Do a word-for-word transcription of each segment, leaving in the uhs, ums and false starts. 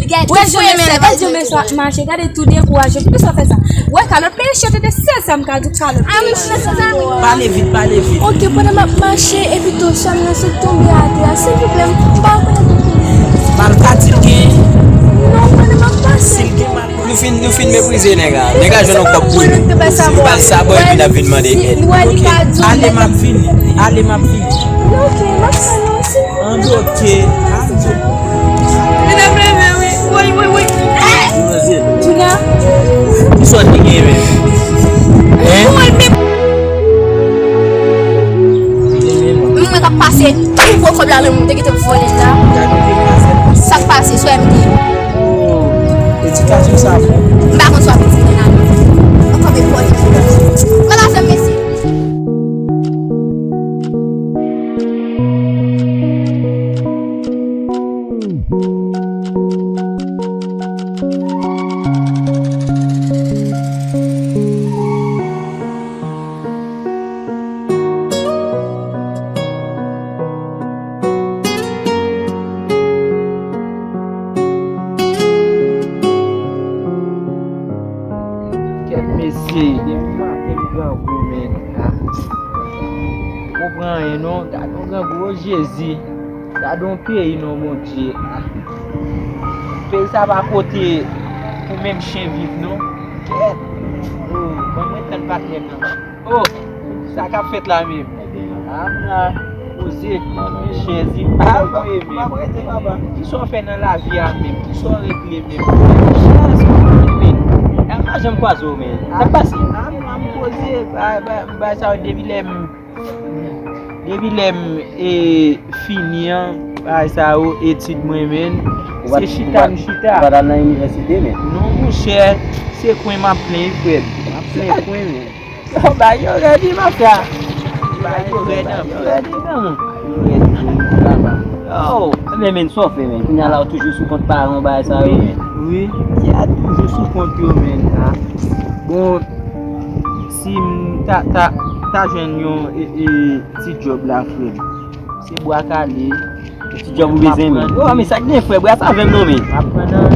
Gade, wè, tou jounen, men, gade, tou jounen sa ap mache, gade, tou dekouraje. Poukisa w fè sa? Wè, kalòt peye chè, te de sèl sa m ka di w, kalòt peye chè. Pale vit, pale vit. Ok, pandan m ap mache, epi tou, chè m nan sot tonbe atè a, silvouplè, m pa konnen pou ki. Mal ka di l gen. Non, pandan m ap pase. Si l gen mal. Nou fin, nou fin meprize nèg la. Nèg la jwenn yon kòb pou li. Si l pa sa, bon, epi l ap vin mande èd. Ok, ale, m ap vini. Ale, m ap vini. Ok, m ap fè nou. An bloke. An bloke. Juna. Kisa w te gen menm? Hein? Mwen k ap pase tou gwo kòb la nan men m, te gentan vòlè l la. Sa k pase, sou M D? Oh, edikasyon sa fò. M pa konn sa w ap di nan la non. Ankò men vòlè. Wala sa mesye. Kèt mesye, depi maten m grangou, men. Ah. Konprann anyen non, gade yon grangou, o Jezi. Gade yon peyi non, Bondye. Ah. Peyi sa pa kote pou menm chen viv non. Kèt. Oh, ban mwen tann patnè m nan. Oh, sa k ap fèt la menm? Ah, ah, poze, men chèzi, pa vre menm. Kisa w fè nan lavi a menm? Kisa w regle menm? Chans, men. M pa janm kwaze w, men. Sa k pase? Ah, m poze, bay, bay, bay sa yo depi lè m, depi lè m, e, fini an, bay sa yo, etid mwen, men. Se chita m chita. Ou pa t al nan inivèsite, men? Non, monchè, se kwen m ap plen, frè m. M ap plen kwen, men. Yo, bay yo rèd wi, mafya. Bay yo rèd anpil. Yo rèd wi, kanmenm. Yo rèd wi, papa. Yo, men, men, sa w fè, men? Kounye a la, ou toujou sou kont paran w, bagay sa yo, men. Wi, wi. Ya toujou sou kont yo, men. Ah. Bon, si m ta, ta, ta jwenn yon, e, e, ti djòb la, frè m. Se bwa kale. Ti djòb ou bezwen, men. Yo, men sa k gen, frè, bras avè m non, men. M ap pran nan.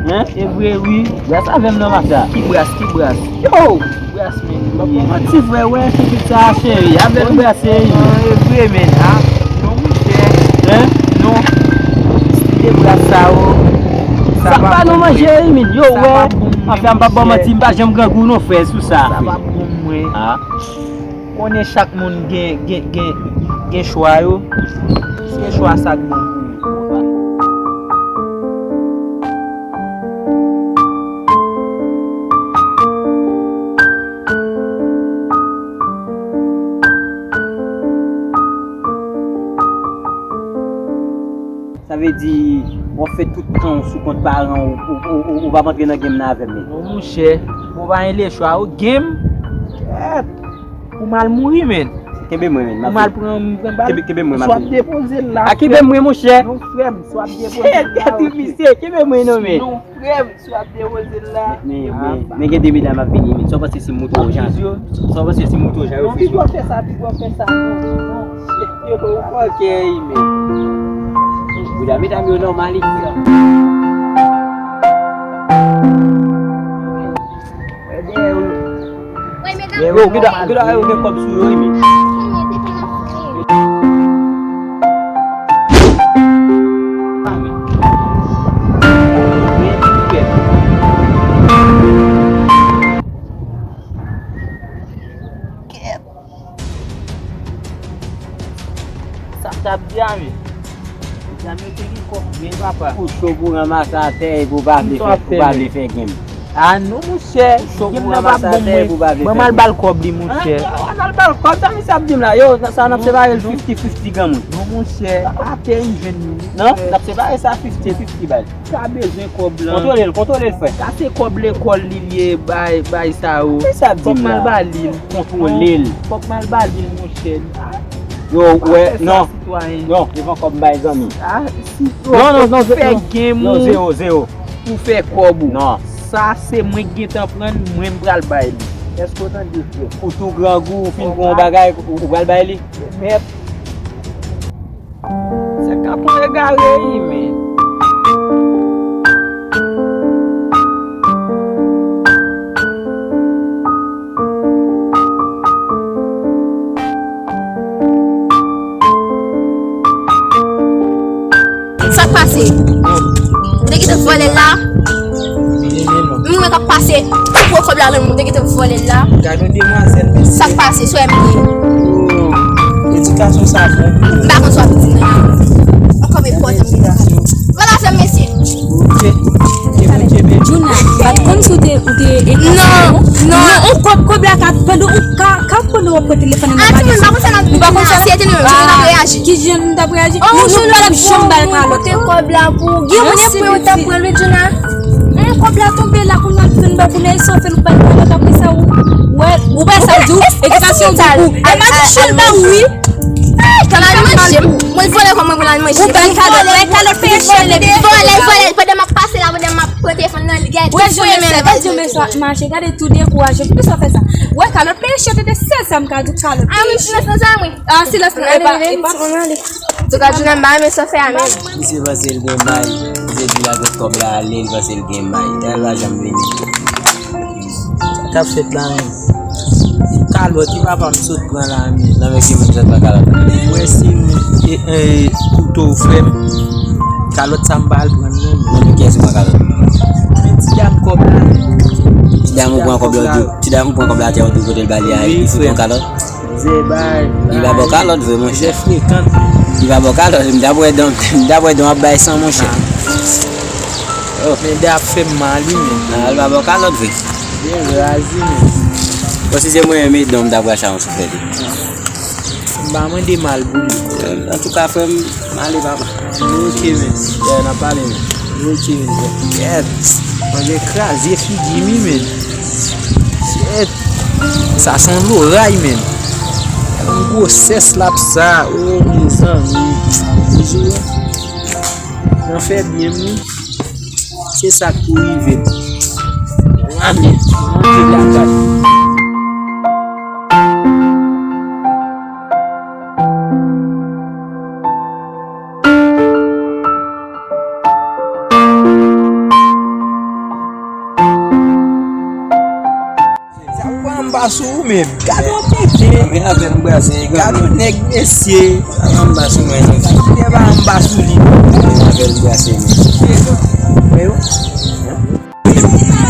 Hein? E vre, wi. Bras avè m non, mafya. Ki bras, ki bras? Yo! Bras, men. M ap pran ti frè, wè, ti pit sa, cheri. Avè m brase, wi. Ah, e vre, men. Ah, non, monchè. Hein? Non. Ti de bras sa, o. Sa pa non manje, wi, men. Yo, wè. Anfen, m p ap ba w manti, m pa janm grangou non, frè, sou sa. Sa p ap bon, mwen. Ah. Konnen chak moun gen, gen, gen, gen chwa yo. Se chwa sa k bon pou yo. Sa vle di, w ap fè tout tan w sou kont paran w, ou, ou, ou, ou p ap antre nan game nan avè m, men. Non, monchè, ou pa gen lechwa, o game. Kèt. Pou m al mouri, men. Kenbe mwen, men. Pou m al pran, pran bal. Kenbe, kenbe mwen, m ap vini. Swa ap depoze l la. A, kenbe mwen, monchè. Non, frè m, swa ap depoze l la. Shit, gade misye, kenbe mwen non, men. Non, frè m, swa ap depoze l la. Men, men, men gen de medam ap vini, men. Sa w panse si m moute w jan? Sa w panse si m moute w jan yo fè sou? Non, piga w fè sa, piga w fè sa. Non, non. Shit, yo, ok, men. Bouda medam yo nòmal isi la. Yo, ou gentan, ou gentan wè yo gen kòb sou yo, wi, men. Sa m t ap di a, men. Medam yo te gen kòb vre, papa. Ou cho pou ranmase atè epi ou pa vle fè, ou pa vle fè game. A non, monchè, game nan pa bon, mwen. Ban m al ba l kòb li, monchè. An, an al ba l kòb, sa misye ap di m la? Yo, sa, sa n ap separe l fifty fifty, granmoun. Non, monchè, atè m jwenn li. Non, n ap separe sa fifty fifty, bay. Sa bezwen kòb lan. Kontwole l, kontwole l, frè. Sa se kòb lekòl li ye, bay, bay sa yo. Kisa ap di m la? Fòk m al ba li l. Kontwole l. Fòk m al ba li l, monchè. Yo, wè, non. Non, devan kòb m bay zanmi. Non, non, non, fè game ou. Non, zewo, zewo. Ou fè kòb ou. Non. Sa se mwen k gentan pran l, mwen m pral bay li. Èske w tande, frè? Ou tou grangou, ou fin pran yon bagay, ou, ou pral bay li? Mèt. Se kapon egare, wi, men. Sa k pase? Ou te gentan vòlè l la? Mwen k ap pase pou pran kòb la nan men w, ou te gentan vòlè l la? Gade yon demwazèl, mesye. Sa k pase? Sou M P. Oh, edikasyon sa bon. M pa konn sa w ap di nan la. Ankò men pòtan m gen. Vòlè afè m, mesye. Ok. Kenbe, kenbe. Juna, pa t konn si w te, ou te ekri. Non, non. Non, ou kòb, kòb la ka, pandan ou ka, ka pandan w ap pran telefòn nan. Ah, timoun, pa konn sa n ap di la. Nou pa konn sa w te di, nou, nou t ap reyaji. Ki jan nou t ap reyaji? Oh, nou, nou pa t ap janm ba l kalòt. Pote kòb la pou ou. Gen moun ap pran, yo t ap pran l, wi, Juna. Kòb la tonbe la, kounye a l vin ba pou nèg sa w fè l, ou ba l kalòt, apre sa ou, wè, ou wè sa w di w, edikasyon bon pou ou. E pa touche l ba ou, wi. Kalòt manje m. Mwen vòlè kòb mwen pou l al manje. Ou ba l kalòt, wè, kalòt peye chè nèg. Vòlè, vòlè, pandan m ap pase la, pandan m ap pran telefòn nan, li gen. Wè, jan mesye, gade jan mesye ap mache, gade tou dekouraje. Poukisa w fè sa? Wè, kalòt peye chè, tete, sèl sa m ka di w, kalòt peye chè. Ah, wi, silans nan zam, wi. Ah, silans nan, epa, epa. Antouka, Juna, m pa renmen sa w fè a menm. Misye panse l gen may, misye di l ap met kòb la ale, l panse l gen may. Dayè l pa janm vini. Sa k ap fèt la menm? Kalòt wi papa m sot pran la menm. Nan men ki moun sot pran kalòt? Ou wè se e, e, kouto frè m. Kalòt sa m pa al pran l non. Nan men kiyès ou pran kalòt? Men ti dam kòb la. Ti dam ou pran kòb la, ti dam ou pran kòb la, te ou tou kote l ba li a, epi fout yon kalòt. Li pa ba w kalòt vre, monchè. Frekan. Li pa ba w kalòt, m t ap wè dan, m t ap wè dan w ap bay san, monchè. Oh. Men dan ap fè m mal, wi, men. Ah, li pa ba w kalòt vre. Byen razi, men. Bon, si se mwen menm, dan m t ap rache yon souflèt. M pa mande mal pou li. Antouka, frè m, m ale, papa. Ok, men. Yeah, n ap pale, men. Ok, men. Kèt. Manje kraze figi m, wi, men. Kèt. Sa se yon loray, men. Yon gwosès l ap sa. Oh, mezanmi. Toujou, nan fè byen, wi. Se sa k pou rive m. Amen. Manje lakay. Sa ou pa anba sou ou menm. Gade yon tenten. Men avè m brase. Gade yon nèg mesye. Sa pa anba sou mwen non. Sa ki te pa anba sou li. Men avè m brase men. Men yo. Juna!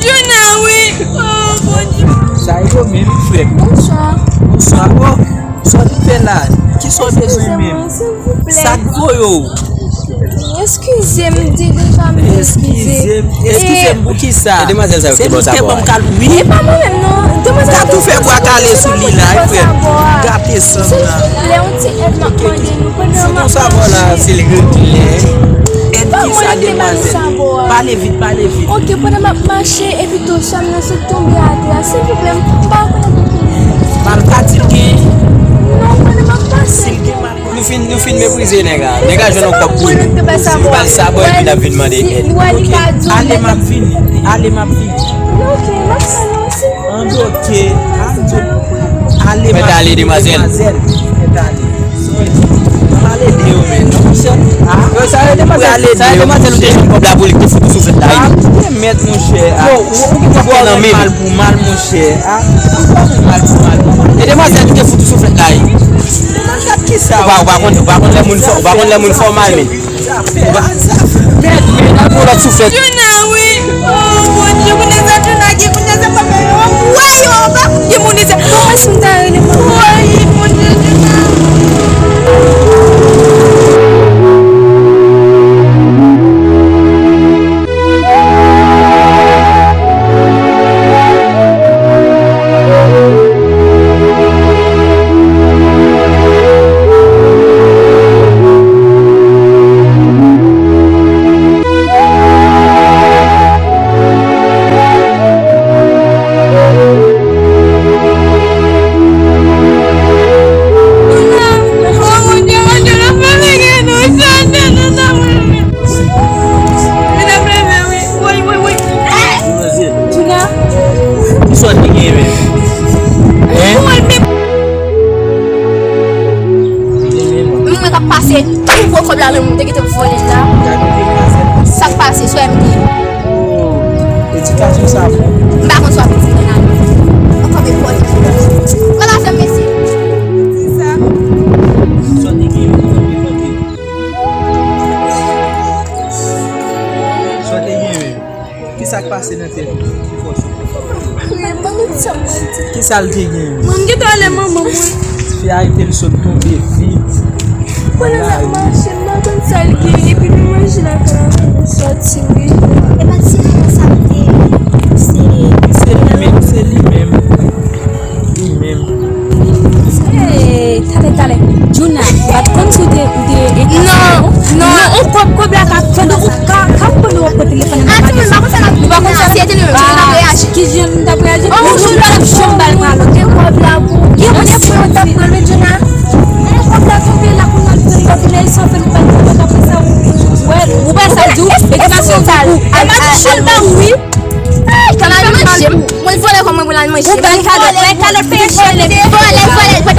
Juna, wi! Oh, Bondye! Sa yo menm, frè m? Bonswa. Bonswa. Oh, sa w vin fè la? Kisa w bezwen menm? Silvouplè. Sa k voye w? Eskize m, m di deja m eskize. Eskize m. Eskize m pou kisa? E demwazèl sa yo ki te ba w sa bò a? Wi. E pa mwen menm non. Demwazèl sa tou fè bwa kale sou li la, wi, frè m. Gate san m la. Silvouplè, yon ti èd m ap mande nou. Pandan m ap mache. Èd kisa, demwazèl? Pale vit, pale vit. Ok, pandan m ap mache, epi tou chanm nan sot tonbe atè a. Silvouplè, m pa konnen pou ki. Mal ka di l gen. Non, pandan m ap pase. Si l gen mal. Nou fin, nou fin meprize nèg la. Nèg la jwenn yon kòb pou li. Li ba l sa bò epi l ap vin mande èd. Ok, ale, m ap vini. Ale, m ap vini. Ok, m ap salye w, silvouplè. An, ok. Ale, m ap vini, demwazèl. Mèt ale, demwazèl. Mèt ale. Pale de yo, men. Monchè. Yo, sa yo demwazèl, sa yo demwazèl ou te jwenn kòb la pou li, ki te fout ou souflèt la. Mèt, monchè. Ou, ou, ou ki te fè nan men. Mal pou mal, monchè. Ou pa fè mal pou mal. E demwazèl ki te fout ou souflèt la. Ou pa, ou pa konn, ou pa konn lè moun fè, ou pa konn lè moun fè w mal, men. Ou pa, men, men, al pran lòt souflèt. Juna, wi. Oh, Bondye, kounye sa, Juna, gen kounye sa, pa fè yo. Wè yo, pa kounye moun sa. Kòman si m ta rele manman? Woy, Bondye, Juna. Vin ap leve, wi. Woy, woy, woy. Juna. Ki sòt li gen menm? Hein? Mwen k ap pase pou pran kòb la nan men w, te gentan vòlè l la. Sa k pase, sou M P. Oh, edikasyon sa bon. M pa konn sa w ap di nan la. Ankò men pòl. Pral afè m, mesye. Ki sa? Sòt li gen. Se nan tèt ou ki fòs ou. Mwen ban m sa mwen di. Kisa l te gen? Mwen m gentan ale manman mwen. Fi a rete l sot tonbe vit. Mwen la mache, m pa konn sa l gen. Epi nou manje lakay la, mwen soti, wi. E pa ti sa te. Se Se li menm, se li menm. Li menm. Hey, talè, talè. Juna, ou pa t konn si w te, ou te. Non, non. Non, ou kòb, kòb la ka fè nou, ou ka, ka fè nou wè kote telefòn nan. Atann, mwen pa konn sa l ap di. Nou pa konn sa si e te nou menm, jan nou t ap reyaji. Ki jan nou t ap reyaji? Oh, Nou Juna, t ap janm ba l kalòt. gen kòb la pou. Gen kòb la pou, Juna. Gen kòb la pou, Juna. Kòb la tonbe la, kounye a l fè, kounye a l san fè nou pa t konn apre sa, ou wè, ou wè sa l di w, edikasyon sa l. E pa touche l ba wi. Kan al manje, mwen vole kòman mwen al manje. Ou ba l kalòt, ba l kalòt, peye chè l. Vole, vole, vole, m ap